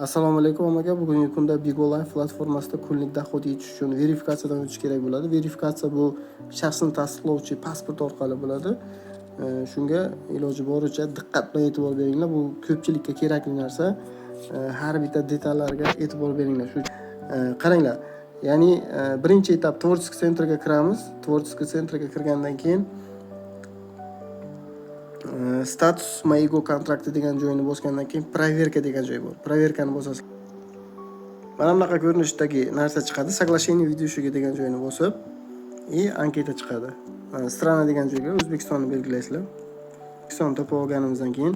Assalomu alaykum aka. Bugungi kunda Bigo Live platformasida kunlik dohod yetish uchun verifikatsiyadan o'tish kerak bo'ladi. Verifikatsiya bu shaxsni tasdiqlovchi pasport orqali bo'ladi. Shunga iloji boricha diqqat bilan e'tibor beringlar. Bu ko'pchilikka kerakli narsa. Har bitta detallarga e'tibor beringlar. Shu qaranglar. Ya'ni birinchi etap творческий центр ga kiramiz. Творческий центр ga kirgandan keyin статус моего контракта degan joyini bosgandan keyin проверка degan joy bor. Проверка ni bosasiz. Mana bunaqa ko'rinishdagi narsa chiqadi. Соглашение ведущего degan joyini bosib и anketa chiqadi. Mana страна degan joyga O'zbekistonni belgilaysizlar. O'zbekistonni topib olganimizdan keyin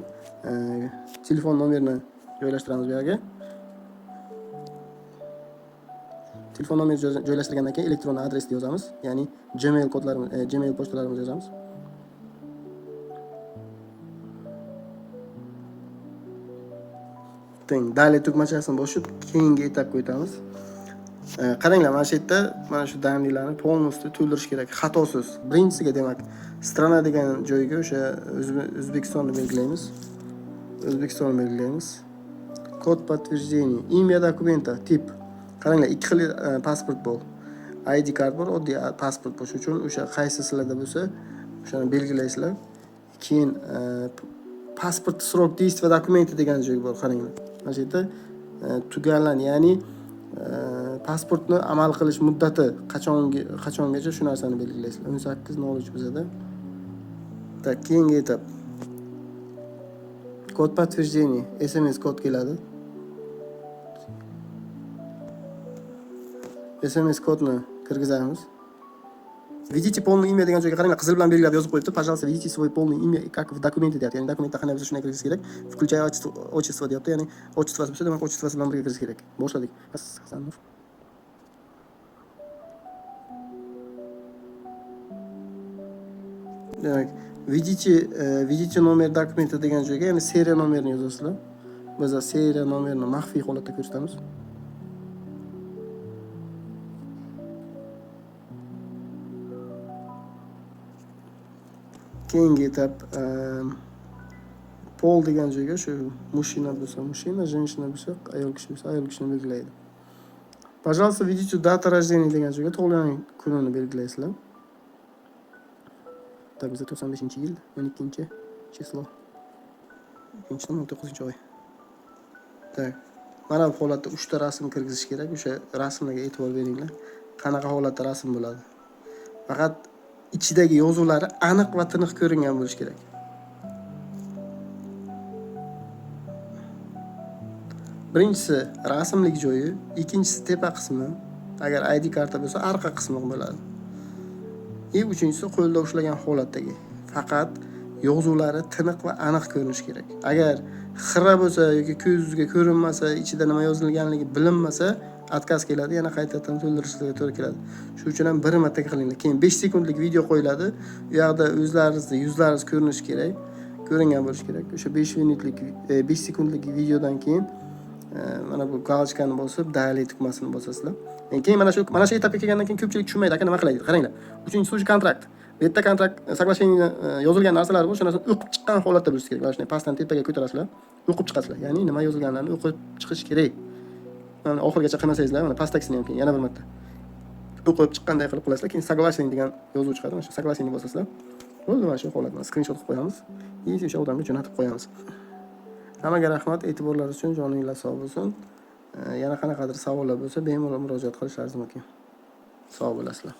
telefon nomerini joylashtiramiz bu yerga. Telefon nomerini joylashtirgandan keyin elektron adresni yozamiz. Ya'ni Gmail kodlarimiz, Gmail pochtalarimizni yozamiz. Teng, далее tugmachasini bosib, keyingi etapga o'tamiz. Qaranglar, mana shu yerda mana shu данные larni полностью to'ldirish kerak, xatosiz. Birinchisiga demak, страна degan joyga o'sha O'zbekistonni belgilaymiz. O'zbekistonni belgilaymiz. Код подтверждения, имя документа, тип. Qaranglar, ikki xil pasport bor. ID kart bor, oddiy pasport bor. Shuning uchun o'sha qaysi sizlarda bo'lsa, o'shani belgilaysizlar. Keyin паспорт срок действия документа degan joy bor, qaranglar. Mana shu yerda tugallan, ya'ni pasportni amal qilish muddati qachongi qachongacha shu narsani belgilaysizlar. 18.03 bizada. Так, keyingi etap. Код подтверждения, SMS kod keladi. SMS kodni kirgizamiz. Введите полное имя degan joyga qaranglar, qizil bilan belgilab yozib qo'yibdi. Пожалуйста, введите свое полное имя как в документе deyapti. Ya'ni dokumentda qanday bo'lsa shunday kirgizish kerak. Включая отчество, отчество deyapti. Ya'ni отчество si bo'lsa, demak отчество si bilan birga kirish kerak. Boshladik. Hasanov. Demak, введите номер документа degan joyga, ya'ni seriya nomerini yozasizlar. Biz seriya nomerini maxfiy holatda ko'rsatamiz. Keyingi etap пол degan joyga shu мужчина bo'lsa мужчина, женщина bo'lsa ayol kishi bo'lsa ayol kishini belgilaydi. Пожалуйста, введите дата рождения degan joyga tug'ilgan kunini belgilaysizlar. Так, bizda 95-yil, 12 число. 2 19 oy. Так. Mana bu holatda 3 ta rasm kirgizish kerak. O'sha rasmlarga e'tibor beringlar. Qanaqa holatda rasm bo'ladi. Faqat ichidagi yozuvlari aniq va tiniq ko'ringan bo'lishi kerak. Birinchisi rasmlik joyi, ikkinchisi tepa qismi, agar ID karta bo'lsa arqa qismi bo'ladi. И uchinchisi qo'lda ushlagan holatdagi. Faqat yozuvlari tiniq va aniq ko'rinishi kerak. Agar xira bo'lsa yoki ko'zga ko'rinmasa, ichida nima yozilganligi bilinmasa, отказ keladi, yana qaytadan to'ldirishga to'g'ri keladi. Shuning uchun ham bir marta qilinglar. Keyin 5 sekundlik video qo'yiladi. U yoqda o'zlaringizni yuzlaringiz ko'rinishi kerak, ko'ringan bo'lishi kerak. O'sha 5 minutlik, 5 sekundlik videodan keyin mana bu галочка ni bosib, далее tugmasini bosasizlar. Keyin mana shu etapga kelgandan keyin ko'pchilik tushunmaydi, aka nima qilay deydi. Qaranglar. Uchinchisi уже kontrakt. Bu yerda kontrakt соглашение yozilgan narsalar bor, o'sha narsani o'qib chiqqan holatda bo'lishi kerak. Mana shunday pastdan tepaga ko'tarasizlar, o'qib chiqasizlar. Ya'ni nima yozilganlarini o'qib chiqish kerak. Mana oxirigacha qilmasangizlar, mana pastdagisini ham keyin yana bir marta o'qib chiqqanday qilib qilasizlar. Keyin соглашение degan yozuv chiqadi. Mana shu соглашение bosasizlar. Bo'ldi, mana shu holat. Mana skrinshot qilib qo'yamiz. И o'sha odamga jo'natib qo'yamiz. Hammaga rahmat e'tiborlaringiz uchun, joninglar sog' bo'lsin. Yana qanaqadir savollar bo'lsa, bemalol murojaat qilishlaringiz mumkin. Sog' bo'lasizlar.